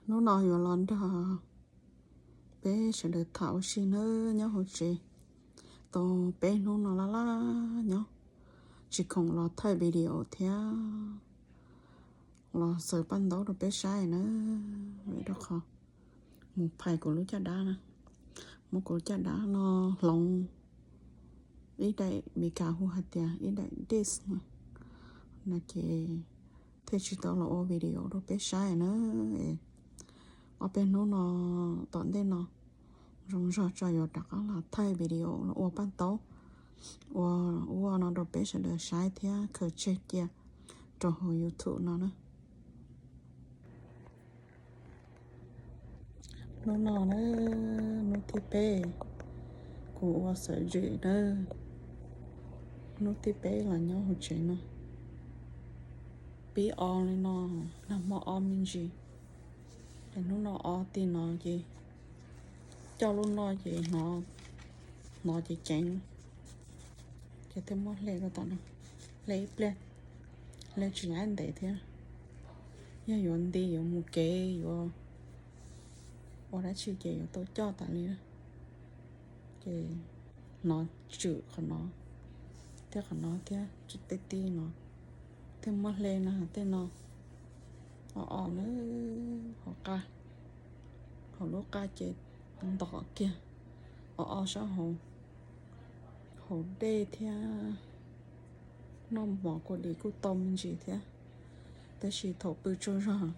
Hnub no yuav los nrog peb sawv daws tham ua si nawb nyob hauv tsev. Tau peb hnub no laj laj nyob, tsis khoom los thaij video thiab los xaws paj ntaub rau peb saib na. Vim rau qhov mus phais kuv lub caj dab na, muab kuv lub caj dab no hloov, ib daim Meskas hu hais tias ib daim disc no, no ces thiaj tsis tau los ua video rau peb saib na. Ob peb hnub no tom ntej no zoo zog tso yuav rov qab los thaij video los ua paj ntaub, ua ua no rau peb sawv daws saib thiab khaws tseg cia rau hauv YouTube no na. Hnub no na, hnub thib peb kuv ua xav zim na, hnub thib peb los nyob hauv tsev no, pib o li no, nag hmo o me ntsis, ces hnub no o tib no ces coj lub no ces hnov, hnov ceev ceev, ces thiaj muab hle rau tom no, hle ib pliag, hle tsis laib ntev thiab. Yog yuav nti yuav mus kev yuav ua dab tsi ces yuav tau coj tas li na. Ces hnov tswm qhov no thiab qhov no thiab tej tib no, thiaj muab hle no tej no o o na, hauv qa, hauv lub qa ces ntom kiag o o sab hauv, hauv dej thiab noj mov kua dis kuj tau me ntsis thiab. Tab sis thaum pw tsaug zog,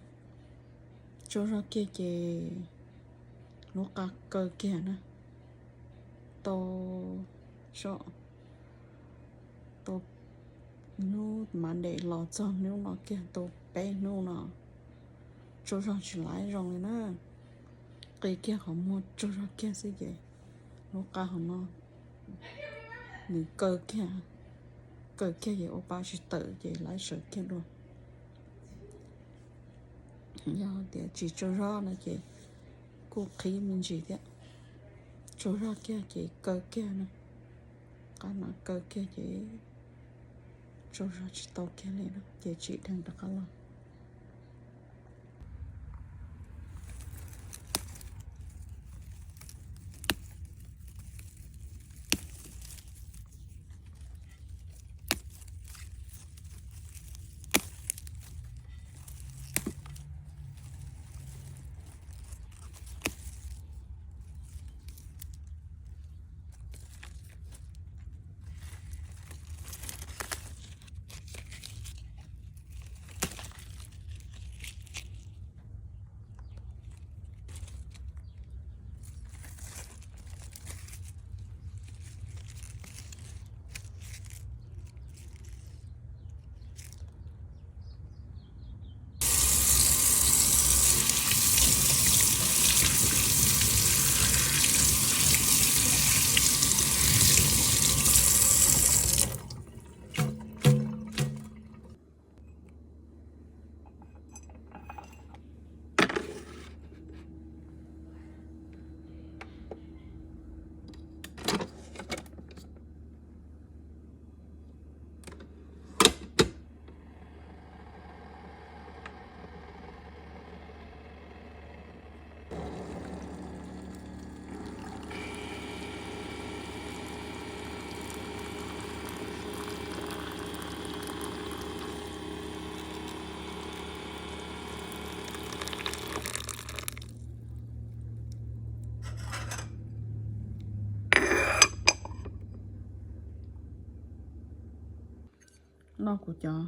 tsaug zog kiag ces lub qa kaw kiag na, tau so, tau hnub Monday los txog hnub no kiag tau peb hnub no tsaug zog tsis laib zoo li na. Qi kiag qhov muag tsaug zog kiag xwb ces lub qa hauv no nws kaw kiag, kaw kiag ces ua pa tsis tawm ces laib sawv kiag dua. Yog tias tsis tsaug zog no ces kuj qhib me ntsis thiab. Tsaug zog kiag ces kaw kiag na, qab no kaw kiag ces tsaug zog tsis tau kiag li no ces tsim dheev rov qab los. Noj kuv cov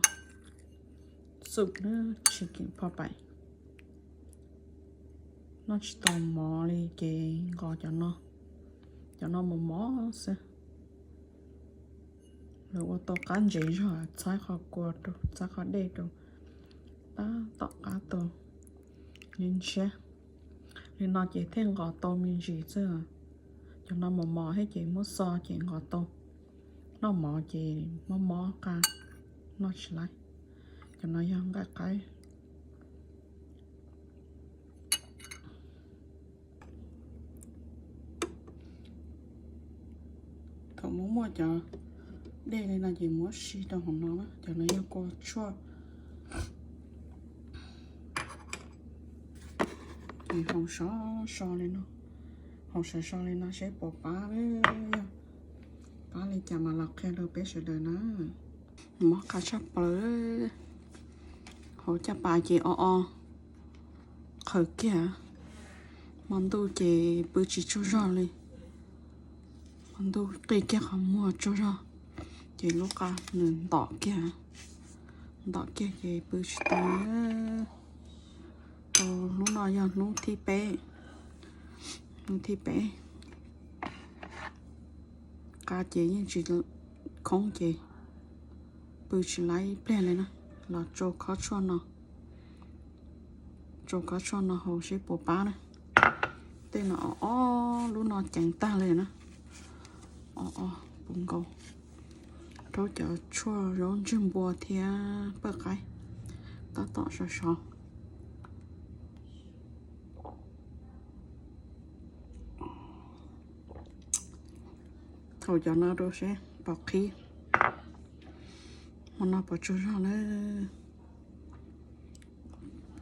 soup na, chicken pot pie. Noj tsis tau mov li ces nqos cov no, cov no mos mos xwb. Lawv ua tau qab ntsev zog, txhab qhov kua rau, txhab qhov dej rau, tab tom qab tau ntshiab ntshiab. Li no ces thiaj nqos tau me ntsis xwb. Cov no mos mos thiab ces muab xo ces nqos tau. Noj mov ces mob mob qa, noj tsis laib. Cov no yog nqaij qaib. Thaum muaj muaj cov dej li no ces muab si rau hauv no na. Cov no yog kua tshuaj. Haus sov so li no, haus sov so li no seb puas pab, yog pab li cas mas los qhia rau peb sawv daws na. Mob qab tshaj plaws, hauv caj pas ces o o, qhaws kiag, hmo ntuj ces pw tsis tsaug zog li. Hmo ntuj qi kiag qhov muag tsaug zog, ces lub qa nws ntom kiag, ntom kiag ces pw tsis tau. Tau hnub no yog hnub thib peb, hnub thib peb, qa ces yeej tsis khoob ces pw tsis laib ib pliag li na. Los tsau khob tshuaj no, tsau khob tshuaj no haus seb puas pab na. Tej no o o, lub no ceev tag li na. O o, puv nkaus. Rhaub cov tshuaj zaub ntseg npua thiab pawj qaib, tab tom sov sov. Haus cov no rau seb puas qhib, hmo no puas tsaug zog na.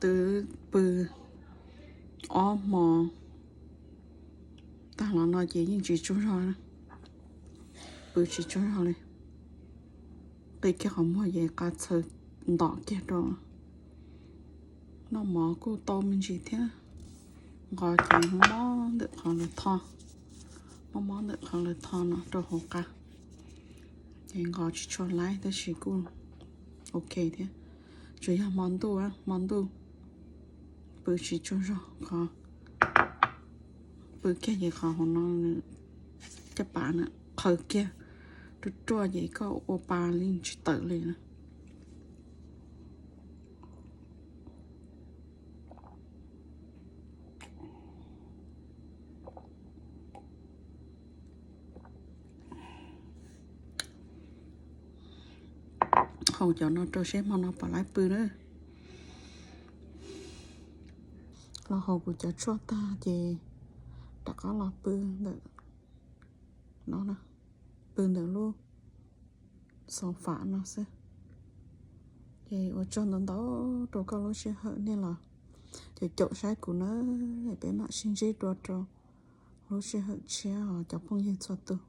Twb pw ob hmo tag los no ces yeej tsis tsaug zog, pw tsis tsaug zog li. Qi kiag qhov muag ces qa txhaws ntom kiag rau. Noj mov kuj tau me ntsis thiab. Nqos ces mob ntawm qhov lawv tho, mob mob ntawm qhov lawv tho no rau hauv qa, ces nqos tsis tshua laib tab sis kuj ok thiab. Tsuas yog hmo ntuj, hmo ntuj pw tsis tsaug zog, qhov pw kiag ces qhov hauv no caj pas na qhaws kiag, ruaj ruaj ces koj ua pa li tsis tawm li na. Haus cov no rau seb hmo no puas laib pw na. Los haus kuv cov tshuaj tag ces rov qab los pw ntawm no, pw ntawm lub xaus fam no xwb. Ces ua tsaug ntau ntau rau koj lub sij hawm nej los caum caum saib kuv na. Peb mam sib ntsib dua rau lub sij hawm tshiab os cov phooj ywg txhua tus.